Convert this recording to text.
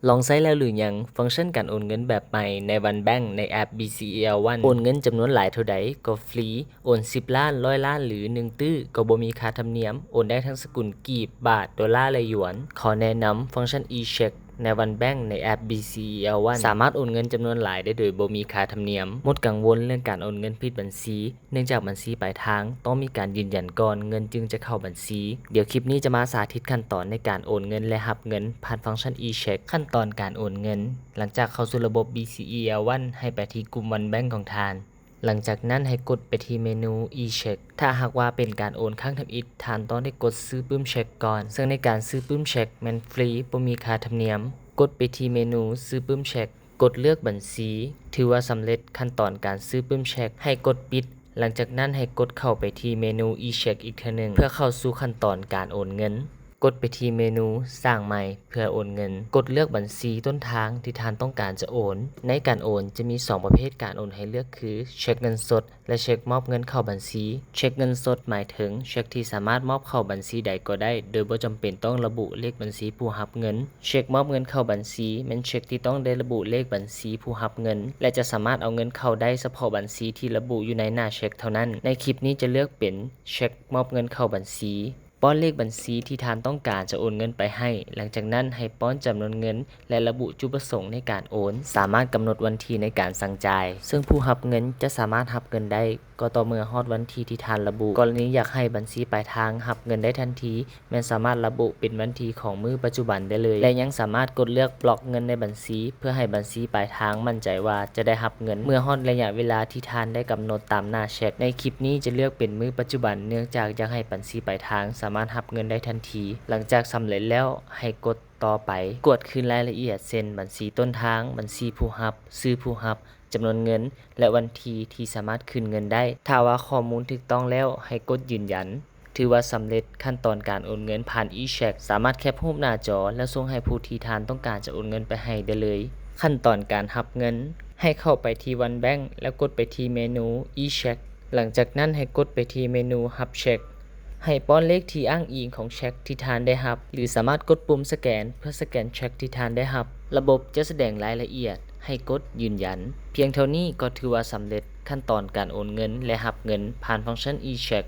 ລອງໃຊ້ແລ້ວຫຼືຍັງ? ຟັງຊັນການໂອນເງິນແບບໃໝ່ໃນ One Bank ໃນແອັບ BCEL One ໂອນເງິນຈຳນວນຫຼາຍເທົ່າໃດກໍຟຣີ, ໂອນສິບລ້ານ, ຮ້ອຍລ້ານ ຫຼື ໜຶ່ງຕື້ກໍບໍ່ມີຄ່າທຳນຽມ, ໂອນໄດ້ທັງສະກຸນກີບ, ບາດ, ໂດລາ ແລະ ຢວນ. ຂໍແນະນຳຟັງຊັນ e-check ໃນ One Bank ໃນແອັບ BCEL One ສາມາດໂອນເງິນຈຳນວນຫຼາຍໄດ້ໂດຍບໍ່ມີຄ່າທຳນຽມ. ໝົດກັງວົນເລື່ອງການໂອນເງິນຜິດບັນຊີ ເນື່ອງຈາກບັນຊີປາຍທາງຕ້ອງມີການຢືນຢັນກ່ອນ ເງິນຈຶ່ງຈະເຂົ້າບັນຊີ. ດຽວຄລິບນີ້ຈະມາສາທິດຂັ້ນຕອນໃນການໂອນເງິນ ແລະ ຮັບເງິນຜ່ານຟັງຊັນ e-check. ຂັ້ນຕອນການໂອນເງິນ. ຫຼັງຈາກເຂົ້າສູ່ລະບົບ BCEL One ໃຫ້ໄປທີ່ກຸ່ມ One Bank ຂອງທ່ານ. ຫຼັງຈາກນັ້ນໃຫ້ກົດໄປທີ່ເມນູ e-check. ຖ້າຫາກວ່າເປັນການໂອນຄັ້ງທຳອິດ, ທ່ານຕ້ອງໄດ້ກົດຊື້ປຶ້ມເຊັກກ່ອນ, ເຊິ່ງໃນການຊື້ປຶ້ມເຊັກແມ່ນຟຣີ, ບໍ່ມີຄ່າທຳນຽມ. ກົດໄປທີ່ເມນູຊື້ປຶ້ມເຊັກ. ກົດເລືອກບັນຊີ, ຖືວ່າສຳເລັດຂັ້ນຕອນການຊື້ປຶ້ມເຊັກ. ໃຫ້ກົດປິດ, ຫຼັງຈາກນັ້ນໃຫ້ກົດເຂົ້າໄປທີ່ເມນູ e-check ອີກເທື່ອໜຶ່ງ ເພື່ອເຂົ້າສູ່ຂັ້ນຕອນການໂອນເງິນ. ກົດໄປທີ່ເມນູສ້າງໃໝ່ເພື່ອໂອນເງິນ. ກົດເລືອກບັນຊີຕົ້ນທາງທີ່ທ່ານຕ້ອງການຈະໂອນ. ໃນການໂອນຈະມີສອງປະເພດການໂອນໃຫ້ເລືອກຄື ເຊັກເງິນສົດ ແລະ ເຊັກມອບເງິນເຂົ້າບັນຊີ. ເຊັກເງິນສົດໝາຍເຖິງເຊັກທີ່ສາມາດມອບເຂົ້າບັນຊີໃດກໍໄດ້ ໂດຍບໍ່ຈຳເປັນຕ້ອງລະບຸເລກບັນຊີຜູ້ຮັບເງິນ. ເຊັກມອບເງິນເຂົ້າບັນຊີແມ່ນເຊັກທີ່ຕ້ອງໄດ້ລະບຸເລກບັນຊີຜູ້ຮັບເງິນ ແລະ ຈະສາມາດເອົາເງິນເຂົ້າໄດ້ສະເພາະບັນຊີທີ່ລະບຸຢູ່ໃນໜ້າເຊັກເທົ່ານັ້ນ. ໃນຄລິບນີ້ຈະເລືອກເປັນເຊັກມອບເງິນເຂົ້າບັນຊີ. ປ້ອນເລກບັນຊີທີ່ທ່ານຕ້ອງການຈະໂອນເງິນໄປໃຫ້, ຫຼັງຈາກນັ້ນໃຫ້ປ້ອນຈຳນວນເງິນ ແລະ ລະບຸຈຸດປະສົງໃນການໂອນ. ສາມາດກຳນົດວັນທີໃນການສັ່ງຈ່າຍ, ເຊິ່ງຜູ້ຮັບເງິນຈະສາມາດຮັບເງິນໄດ້ກໍຕໍ່ເມື່ອຮອດວັນທີທີ່ທ່ານລະບຸ. ກໍລະນີຢາກໃຫ້ບັນຊີປາຍທາງຮັບເງິນໄດ້ທັນທີ, ແມ່ນສາມາດລະບຸເປັນວັນທີຂອງມື້ປັດຈຸບັນໄດ້ເລີຍ ແລະ ຍັງສາມາດກົດເລືອກບລັອກເງິນໃນບັນຊີ ເພື່ອໃຫ້ບັນຊີປາຍທາງໝັ້ນໃຈວ່າຈະໄດ້ຮັບເງິນ ເມື່ອຮອດໄລຍະເວລາທີ່ທ່ານໄດ້ກຳນົດຕາມໜ້າເຊັກ. ໃນຄລິບນີ້ຈະເລືອກເປັນມື້ປັດຈຸບັນ ເນື່ອງຈາກຢາກໃຫ້ບັນຊີປາຍທາງສາມາດຮັບເງິນໄດ້ທັນທີ. ຫຼັງຈາກສຳເລັດແລ້ວ ໃຫ້ກົດຕໍ່ໄປ. ກວດຄືນລາຍລະອຽດ ເຊັ່ນ ບັນຊີຕົ້ນທາງ, ບັນຊີຜູ້ຮັບ, ຊື່ຜູ້ຮັບ, ຈຳນວນເງິນ ແລະ ວັນທີທີ່ສາມາດຄືນເງິນໄດ້. ຖ້າວ່າຂໍ້ມູນຖືກຕ້ອງແລ້ວ ໃຫ້ກົດຢືນຢັນ. ຖືວ່າສຳເລັດຂັ້ນຕອນການໂອນເງິນຜ່ານ e-check. ສາມາດແຄບຮູບໜ້າຈໍ ແລ້ວສົ່ງໃຫ້ຜູ້ທີ່ທ່ານຕ້ອງການຈະໂອນເງິນໄປໃຫ້ໄດ້ເລີຍ. ຂັ້ນຕອນການຮັບເງິນ. ໃຫ້ເຂົ້າໄປທີ່ One Bank ແລ້ວກົດໄປທີ່ເມນູ e-check. ຫຼັງຈາກນັ້ນໃຫ້ກົດໄປທີ່ເມນູຮັບເຊັກ. ໃຫ້ປ້ອນເລກທີ່ອ້າງອີງຂອງເຊັກທີ່ທ່ານໄດ້ຮັບ ຫຼື ສາມາດກົດປຸ່ມສະແກນເພື່ອສະແກນເຊັກທີ່ທ່ານໄດ້ຮັບ. ລະບົບຈະສະແດງລາຍລະອຽດ. ໃຫ້ກົດຢືນຢັນ. ພຽງເທົ່ານີ້ກໍຖືວ່າສຳເລັດຂັ້ນຕອນການໂອນເງິນ ແລະ ຮັບເງິນຜ່ານຟັງຊັນ e-check.